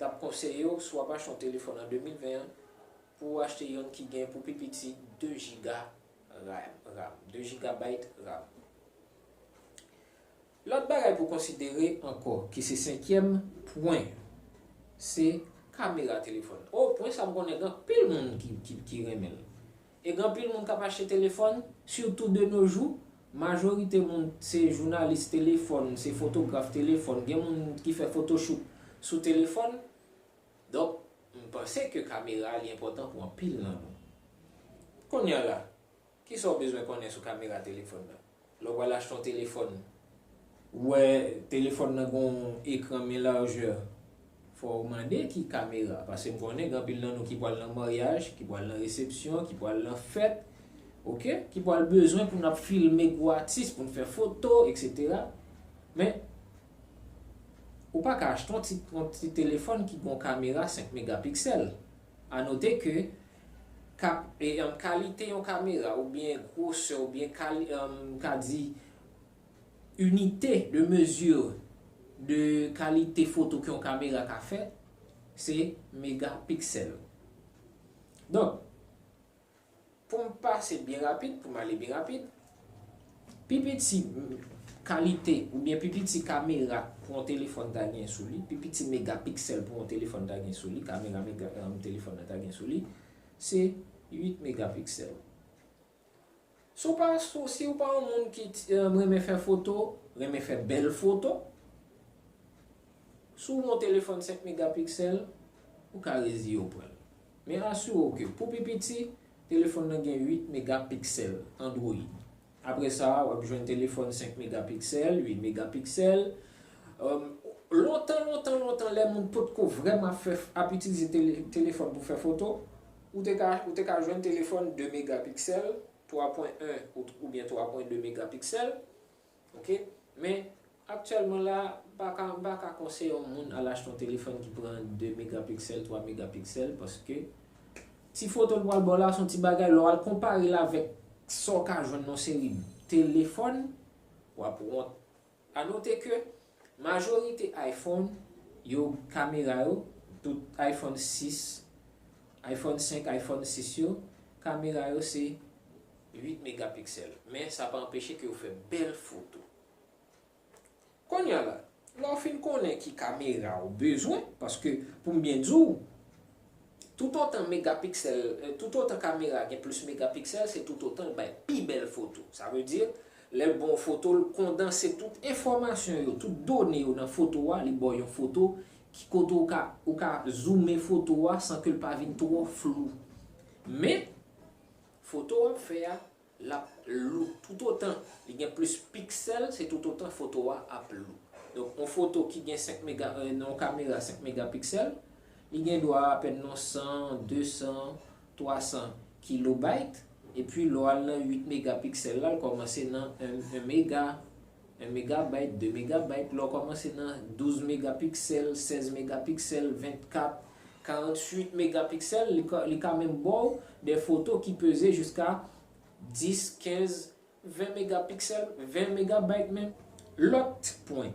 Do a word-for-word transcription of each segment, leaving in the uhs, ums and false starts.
t ap konseye w, si w ap achte yon telefòn an de mil ven an, pou w achte yonn ki gen pou pi piti de giga RAM, RAM, de gigabyte RAM. Lòt bagay pou konsidere ankò, ki se senkyèm pwen, se kamera telefòn. O, pwen sa m konnen gen anpil moun ki, ki, ki renmen l. E gen anpil moun k ap achte telefòn, sitou de nos jours, majorite moun se jounalis telefòn, se fotograf telefòn, gen moun ki fè photoshoot sou telefòn. Donk, m panse ke kamera li enpòtan pou anpil nan nou. Kounye a la, kisa w bezwen konnen sou kamera telefòn nan? Lè w pral achte yon telefòn, ou wè telefòn nan gen yon ekran men lajè, fò w mande ki kamera, paske m konnen gen anpil nan nou ki pral nan maryaj, ki pral nan resepsyon, ki pral nan fèt, oke, ki pral bezwen pou n ap filme gwo atis, pou n fè foto, etsetera. Men, ou pa ka achte yon ti, yon ti telefòn ki gen yon kamera senk megapiksèl. A note ke kap, e, em, kalite yon kamera, oubyen gwosè, oubyen kali-, em, ka di, unité de mesure de kalite foto ke yon kamera ka fè, se megapiksèl. Donk, pou m pase byen rapid, pou m ale byen rapid, pi piti kalite oubyen pi piti kamera pou yon telefòn ta gen sou li, pi piti megapiksèl pou yon telefòn ta gen sou li, kamera mega, em, telefòn nan ta gen sou li, se uit megapiksèl. Si w pa, si w, si w pa yon moun ki, em, renmen fè foto, renmen fè bèl foto, si w gen yon telefòn senk megapiksèl, ou ka reziye w pran l. Men asire w ke pou pi piti, telefòn nan gen uit megapiksèl Android. Apre sa, w ap jwenn telefòn senk megapiksèl, uit megapiksèl. Em, lontan, lontan, lontan, lè moun potko vrèman ap fè, ap itilize tele-, telefòn pou fè foto, ou te ka, ou te ka jwenn telefòn de megapiksèl, twa pwen en ou, oubyen twa pwen de megapiksèl. Oke? Men, aktyèlman la, m pa ka, m pa ka konseye yon moun al achte yon telefòn ki pran de megapiksèl, twa megapiksèl, paske ti foto l pral ba w la, se yon ti bagay, lè w al konpare l avèk sa w ka jwenn nan yon seri telefòn, w ap wont. A note ke majorite iPhone yo, kamera yo, tout iPhone sis, iPhone senk, iPhone sis yo, kamera yo se uit megapiksèl. Men sa pa anpeche ke yo fè bèl foto. Kounye a la, lè w fin konnen ki kamera w bezwen, paske pou m byen di w, toutotan megapiksèl, eh, toutotan kamera gen plis megapiksèl, se toutotan l bay pi bèl foto. Sa vle di, lè l ba w foto, l kondanse tout enfòmasyon yo, tout done yo nan foto a, li ba w yon foto ki kote w ka, ou ka zoume foto a san ke l pa vin twò flou. Men, foto w ap fè a, l ap lou. Toutotan li gen plis piksèl, se toutotan foto a ap lou. Donk, yon foto ki gen senk mega, euh, nan yon kamera senk megapiksèl, li gen dwa apèn nan san, de san, twa san kilobayt. Epi, lè w al nan uit megapiksèl la, l kòmanse nan en, en mega, en megabayt, de megabayt. Lè w kòmanse nan douz megapiksèl, sèz megapiksèl, vennkat, karanntuit megapiksèl, li ka, li ka menm ba w de foto ki peze jiska dis, kenz, ven megapiksèl, ven megabayt menm. Lòt pwen,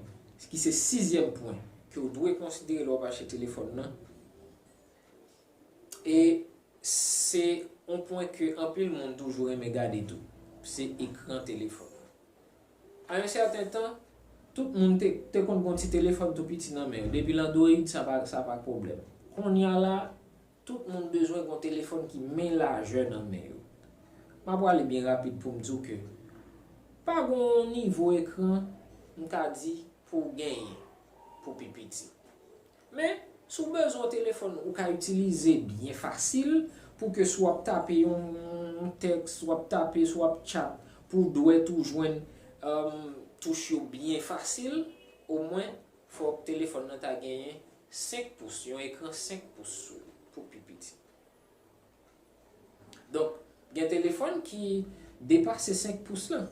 ki se sizyèm pwen, ke w dwe konsidere lè w ap achte telefòn nan, e se yon pwen ke anpil moun toujou renmen gade tou, se ekran telefòn nan. A yon sèten tan, tout moun te, te konn gen yon ti telefòn tou piti nan men yo. Depi l Android, sa pa, sa pa pwoblèm. Kounye a la, tout moun bezwen gen yon telefòn ki men lajè nan men yo. M ap prale byen rapid pou m di w ke pa gen yon nivo ekran, m ka di, pou w genyen pou pi piti. Men, si w bezwen yon telefòn ou ka itilize byen fasil, pou ke si w ap tape yon, yon tèks, si w ap tape, si w ap chat, pou dwèt ou jwenn, um, touch yo byen fasil, omwen, fòk telefòn nan ta genyen senk pous, yon ekran senk pous sou li, pou pi piti. Donk, gen telefòn ki depase senk pous lan,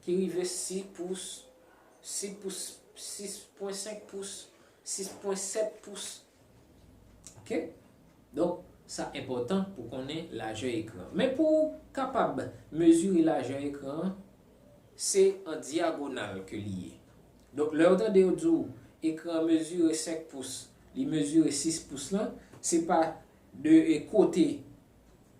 ki rive sis pous, sis pous, sis pwen senk pous, sis pwen sèt pous. Oke? Donk, sa enpòtan pou konnen lajè ekran. Men pou w kapab mezire lajè ekran an, se an dyagonal ke li ye. Donk, lè yo tande yo di w ekran an mezire senk pous, Li mezire sis pous lan, se pa de e kote,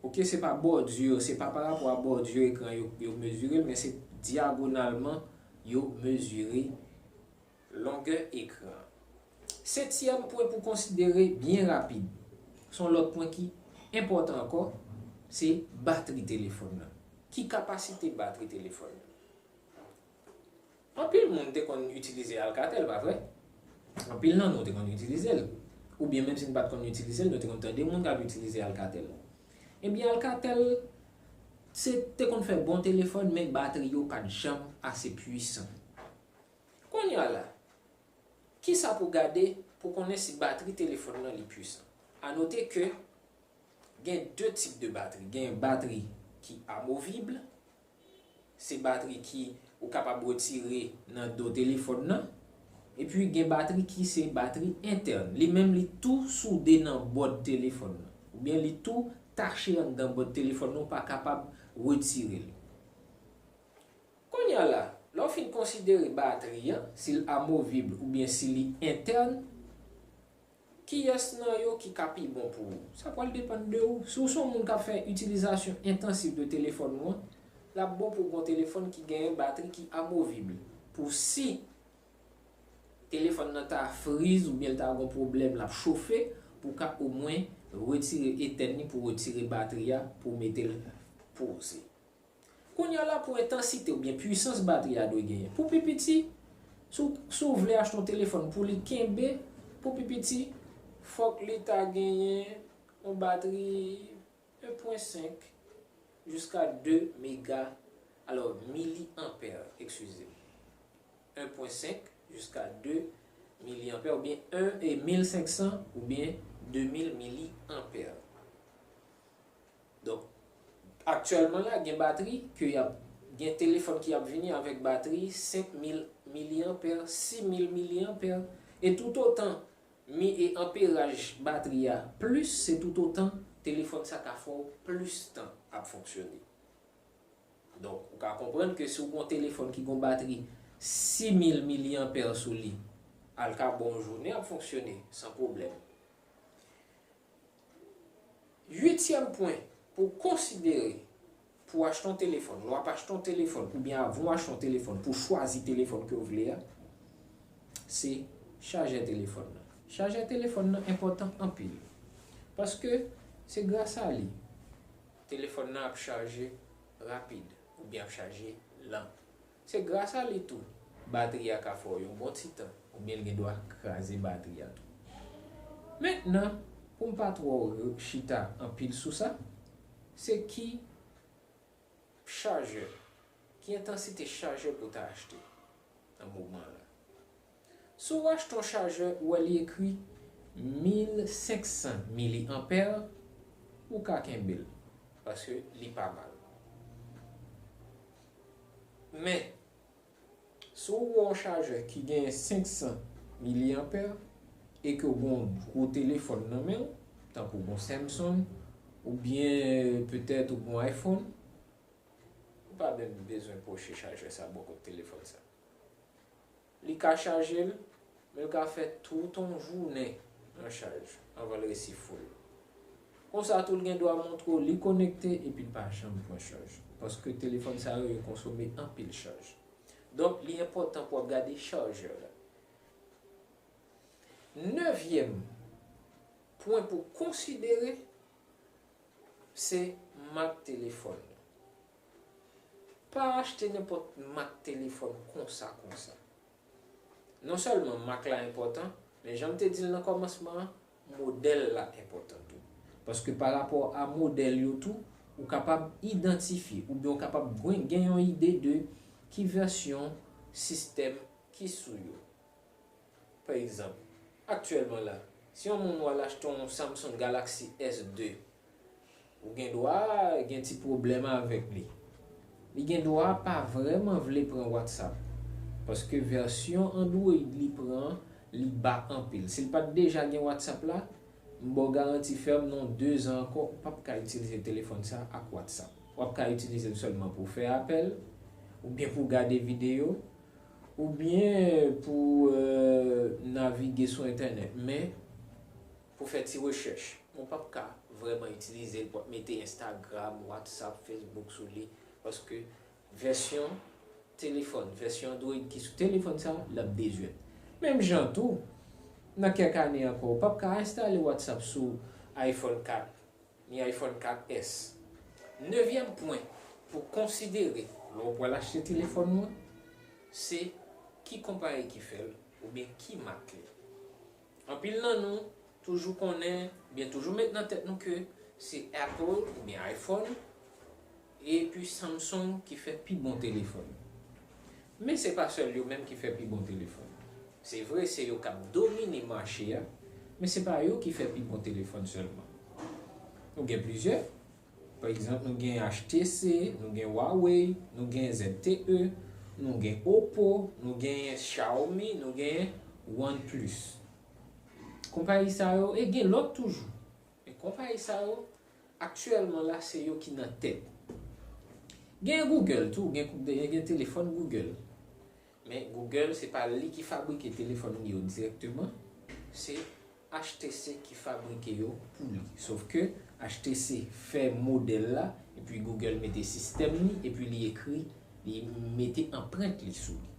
oke, se pa bòdi yo, se pa pa rapò a bòdi ekran yo, yo mezire l, men se dyagonalman yo mezire longè ekran. Setyèm pwen pou konsidere byen rapid, se yon lòt pwen ki enpòtan ankò, se batri telefòn nan. Ki kapasite batri telefòn nan? Anpil moun te konn itilize Alcatel, pa vre? Anpil nan nou te konn itilize l. Oubyen menm si n pa t konn itilize l, nou te konn tande moun k ap itilize Alcatel. Ebyen, Alcatel se te konn fè bon telefòn, men batri yo pa t janm ase pwisan. Kounye a la, kisa pou gade pou konnen si batri telefòn nan li pwisan? A note ke gen de tip de batri. Gen batri ki amovib, se batri ki ou kapab retire nan do telefòn nan. Epi gen batri ki se batri entèn. Li menm li tou soude nan bòd telefòn nan. Oubyen li tou tache anndan bòd telefòn nan, ou pa kapab retire l. Kounye a la, lè w fin konsidere batri an, si l amovib oubyen si li entèn, kiyès nan yo ki ka pi bon pou ou? Sa pral depann de ou. Si w se yon moun k ap fè itilizasyon entansif de telefòn ou an, l ap bon pou w gen yon telefòn ki genyen batri ki amovib. Pou si telefòn nan ta friz oubyen l ta gen yon pwoblèm, l ap chofe, pou w ka omwen retire etèn li, pou w retire batri a, pou w mete l poze. Kounye a la, pou entansite oubyen pwisans batri a dwe genyen. Pou pi piti, si w, si w vle achte yon telefòn pou li kenbe, pou pi piti, fòk li ta genyen yon batri en pwen senk jiska de mega, alò, milianpè, eskize m. En pwen senk jiska de milianpè, oubyen en e mil senk san oubyen de mil milianpè. Donk, aktyèlman la, gen batri ke y ap, gen telefòn ki ap vini avèk batri senk mil milianpè, sis mil milianpè, e toutotan mi e anperaj batri a plis, se toutotan telefòn sa ka fè w plis tan ap fonksyone. Donk, ou ka konprann ke si w gen yon telefòn ki gen yon batri sis mil milianpè sou li, al ka bon jounen ap fonksyone san pwoblèm. Uityèm pwen pou konsidere pou achte yon telefòn, lè w ap achte yon telefòn, oubyen avan w achte yon telefòn, pou chwazi telefòn ke w vle a, se chajè telefòn nan. Chajè telefòn nan enpòtan anpil. Paske se gras a li, telefòn nan ap chaje rapid, oubyen ap chaje lan. Se gras a li tou, batri a ka fè w yon bon ti tan, oubyen l gen dwa kraze batri a tou. Mentnan, pou m pa twò re-, chita anpil sou sa, se ki chajè, ki entansite chajè pou w ta achte nan moman la. Si w achte yon chajè, ou wè li ekri mil senk san milianpè, ou ka kenbe l, paske li pa mal. Men, si w wè yon chajè ki gen senk san milianpè e ke w gen yon gwo telefòn nan men w, tankou w gen yon Samsung, oubyen petèt ou gen yon iPhone, ou pa menm bezwen pwoche chajè sa bò kot telefòn sa. Li ka chaje l, men l ka fè tout yon jounen nan chaj anvan l resi full. Konsa tou, l gen dwa montre w li konekte epi l pa janm pran chaj. Paske telefòn sa yo, yo konsome anpil chaj. Donk, li enpòtan pou w ap gade chajè la. Nevyèm pwen pou konsidere, se mak telefòn nan. Pa achte nenpòt mak telefòn konsa, konsa. Non sèlman mak la enpòtan, men jan m te di l nan kòmansman an, modèl la enpòtan tou. Paske pa rapò a modèl yo tou, ou kapab idantifye, oubyen ou kapab gwen-, gen yon ide de ki vèsyon sistèm ki sou yo. Pa egzanp, aktyèlman la, si yon moun w al achte yon Samsung Galaxy S de, ou gen dwa gen ti pwoblèm avèk li. Li gen dwa pa vrèman vle pran WhatsApp, paske vèsyon Android li pran, li ba anpil. Si l pa t deja gen WhatsApp la, m ba w garanti fèm, nan de zan ankò, ou p ap ka itilize telefòn sa ak WhatsApp. W ap ka itilize l sèlman pou fè apèl, oubyen pou gade videyo, oubyen pou, euh, navige sou entènèt. Men, pou fè ti rechèch. Ou p ap ka vrèman itilize l pou ap mete Instagram, WhatsApp, Facebook sou li, paske vèsyon telefòn, vèsyon Android ki sou telefòn sa, l ap dezwèt. Menm jan tou, nan kèk ane ankò, ou p ap ka enstale WhatsApp sou iPhone kat, ni iPhone kat S. Nevyèm pwen pou konsidere lè w pral achte telefòn ou an, se ki konpayi ki fè l oubyen ki mak li. Anpil nan nou toujou konnen, oubyen toujou met nan tèt nou ke se Apple oubyen iPhone, epi Samsung ki fè pi bon telefòn. Men se pa sèl yo menm ki fè pi bon telefòn. Se vre, se yo k ap domine mache a, men se pa yo ki fè pi bon telefòn sèlman. Nou gen plizyè. Pa egzanp, nou gen H T C, nou gen Huawei, nou gen Z T E, nou gen Oppo, nou gen Xiaomi, nou gen OnePlus. Konpayi sa yo, e gen lòt toujou. Men konpayi sa yo, aktyèlman la, se yo ki nan tèt. Gen Google tou, gen, gen telefòn Google. Men Google, se pa li ki fabrike telefòn li yo dirèkteman, se H T C ki fabrike yo pou li. Sof ke H T C fè modèl la, epi Google mete sistèm li, epi li ekri, li mete anprent li sou li.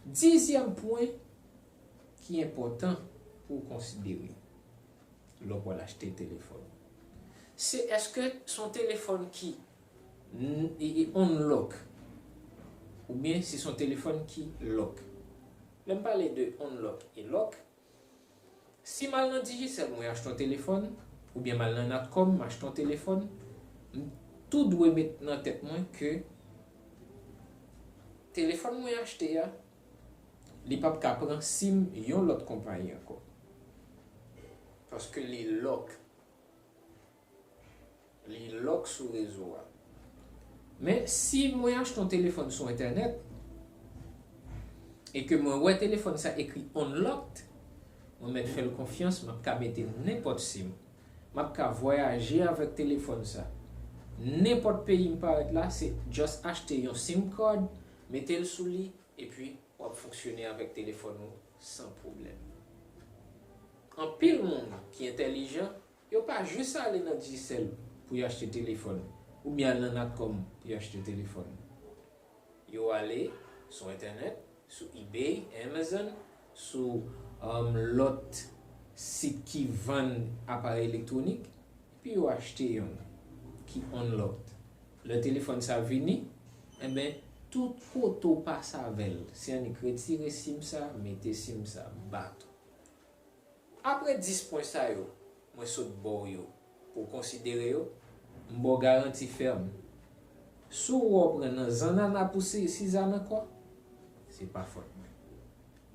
Dizyèm pwen ki enpòtan pou w konsidere lè w pral achte telefòn, se èske se yon telefòn ki n-, e, e unlock, oubyen si se yon telefòn ki lock. Lè m pale de unlock e lock, si m al nan Digicel, mwen achte yon telefòn, oubyen m al nan Natcom, m achte yon telefòn, m tou dwe met nan tèt mwen ke telefòn mwen achte a, li p ap ka pran sim yon lòt konpayi ankò. Paske li lock. Li lock sou rezo a. Men si mwen achte yon telefòn sou entènèt, e ke mwen wè telefòn sa ekri unlocked, mwen mèt fè l konfyans, m ap ka mete nenpòt sim. M ap ka vwayaje avèk telefòn sa. Nenpòt peyi m parèt la, se just achte yon sim card, mete l sou li, epi w ap fonksyone avèk telefòn ou san pwoblèm. Anpil moun ki entèlijan, yo pa jis ale nan Digicel pou y achte telefòn, oubyen al nan Natcom pou y achte telefòn. Yo ale sou entènèt, sou eBay, Amazon, sou, um, lòt sit ki vann aparèy elektwonik, epi yo achte yonn ki unlocked. Lè telefòn sa vini, enben, tout kote w pase avè l, se annik retire sim sa, mete sim sa, bato. Apre dis pwen sa yo, mwen sot ba w yo pou w konsidere yo, m ba w garanti fèm. Si w wè w pran nan zannana pou si-, sizann ankò, se pa fòt mwen.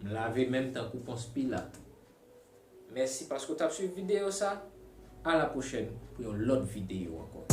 M lave men m tankou Pons Pilat. Mèsi paske w t ap swiv videyo sa. A la pwochèn pou yon lòt videyo ankò.